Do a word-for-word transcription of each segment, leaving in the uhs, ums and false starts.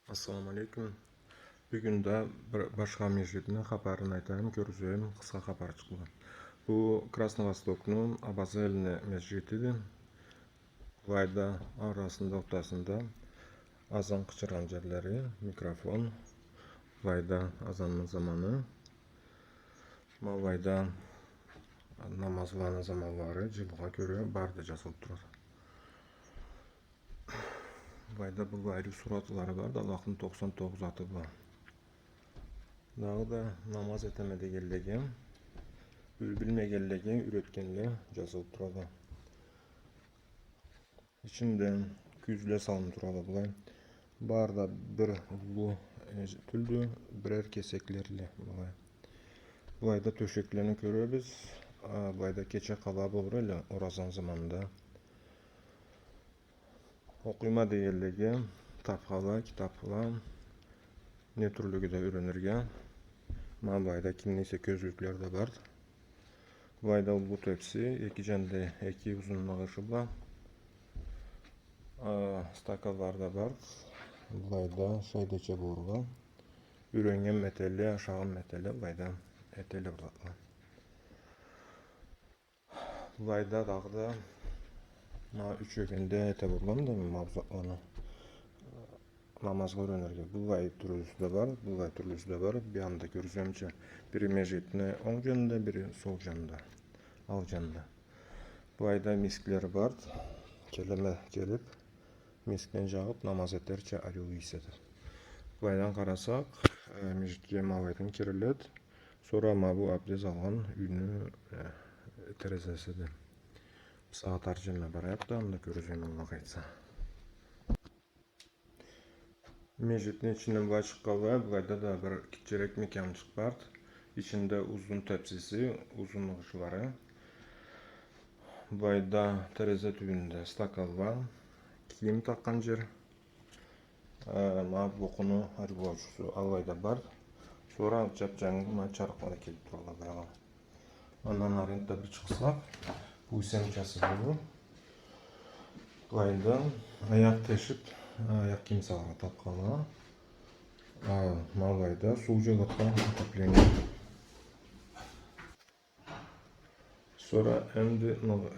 Ассаламу алейкум. Бюгюн да бир башха межгитни хапарын айтайым, кёргюзейим, къысха хапарчыкъ бла. Бу Красновостокну Абаза элни межгитиди. Былайда арасында, ортасында азан къычыргъан джерлери, микрофон. Былайда азанны заманы. Ма былайда намазланы заманлары джылгъа кёре бары да джазылыб турады. Былайда бир ариу суратлары барды, Аллахны токъсан тогъуз аты бла. Дагъыда намаз этеме дегенлеге, бил-, билмегенлеге юретгенле джазылыб турады. Ичинде кюзле салыныб турады былай. Бары да бир уллу, э, тюлдю, бирер кесеклерли былай. Былайда тёшеклени кёребиз. А, былайда кече къала болур эле оразаны заманында. Окъуйма дегенлеге табхала, китабла, не тюрлюге да юренирге. Ма былайда кимни эсе кёзлюкле да бар. Былайда уллу тепси, эки джанда эки узун ныгъышы бла. А, стаканлары да бар. Былайда шай да иче болургъа. Юреннгенми этелле, ашагъанмы этелле, былайда этелле бир затла. Былайда дагъыда ма юч ёгенде эте болгъанды ма бу затланы. Намазгъа юренирге. Былай тюрлюсю да бар, былай тюрлюсю да бар. Бир анда кёргюземчи, бири межгитни онг джанында, бири сол джанында, ал джанында. Былайда мисклери бар. Келеме келиб, мискни джагъыб, намаз этерча ариу ийис этеди. Былайдан къарасакъ, э, межгитге ма былайдан кириледи. Сора ма бу абдез алгъан юйню, э, терезесиди. Бусагъат ары джанына барайыкъ да, анда кёргюземе, Аллах айтса. Межгитни ичинден былай чыкъгъанлай, былайда да бир гитчерек мекямчыкъ барды. Ичинде узун тепсиси, узун ныгъышлары. Былайда терезе тюбюнде стаканла, кийим такъгъан джер. Э, ма бокъуну ариулаучусу алайда бар. Сора джап-джангы ма чарыкъла да келиб туралла былайгъа. Андан ары энтда бир чыкъсакъ, бу эсемчасы бу. Былайда аякъ тешиб, аякъ кийим салыргъа табхала. А, ма былайда суу джылытхан отопление. Сора энди, ну,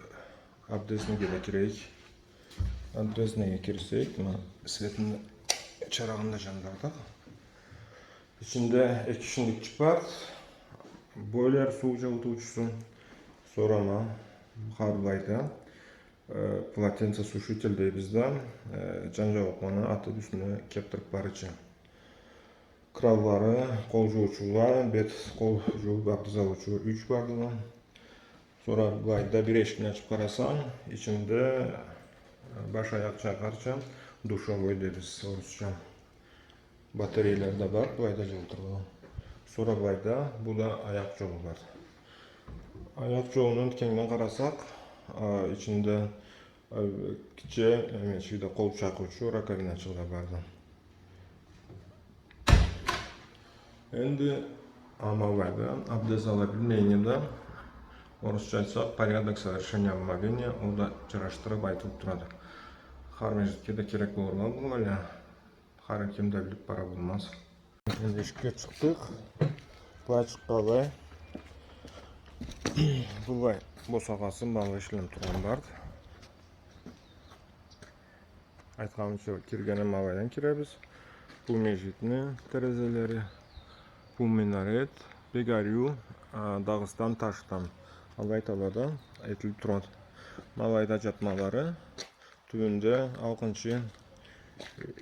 абдезнеге да кирейик. Абдезнеге кирсек, ма светни, чарагъын да джандырдыкъ. Ичинде эки шиндикчик бар. Бойлер, суу джылытыучусу. Сора ма хар былайда, э, полотенцесушитель дейбиз да, э, джан джаулукъланы атыб юсюне кебдириб барырча. Кранлары, къол джуучула, бет, къол джууб абдез алыучу юч бардыла. Сора былайда бир эшикни ачыб къарасанг, ичинде, э, баш-аякъ чайкъарча, душевой дейбиз орусча. Батареялары да бар, былайда джылытыргъа. Сора былайда, бу да аякъ джолу бар. Аякъ джолуну кенгинден къарасакъ, а, ичинде, а, гитче, эме, шийде къол чайкъаучу раковиначыгъы да барды. Энди ма былайда абдез ала билмейинге да, орусча айтсакъ, порядок совершения омовения, ол да джарашдырыб айтылыб турады. Хар межгитге да керек болурла бу, ма былай. Хар ким да билиб бара болмаз. Энди эшикге чыкъдыкъ. Былай чыкъгъанлай. Былай босагъасы ма былай ишлениб тургъан барды. Айтханымча, киргенде ма былайдан киребиз. Бу межгитни терезелери, бу минарет, бек ариу, а, Дагъыстан ташдан, алай талада этилиб турады. Ма былайда джатмалары, тюбюнде алкъынчы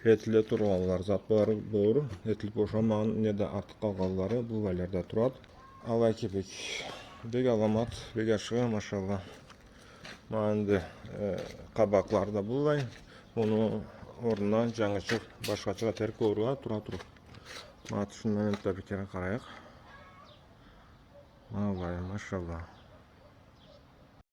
этиле тургъанлары, затлары бор, этилиб бошамагъан, неда артыкъ къалгъанлары былайларда турады. Алай кибик. Бек аламат, бек ашхы, машалла. Ма энди, э, къабакълары да былай. Муну орнуна джангычыкъ, башхачыкъ этерик болургъа тура турады. Ма тышындан энтда бир кере къарайыкъ. Ма былай, машалла.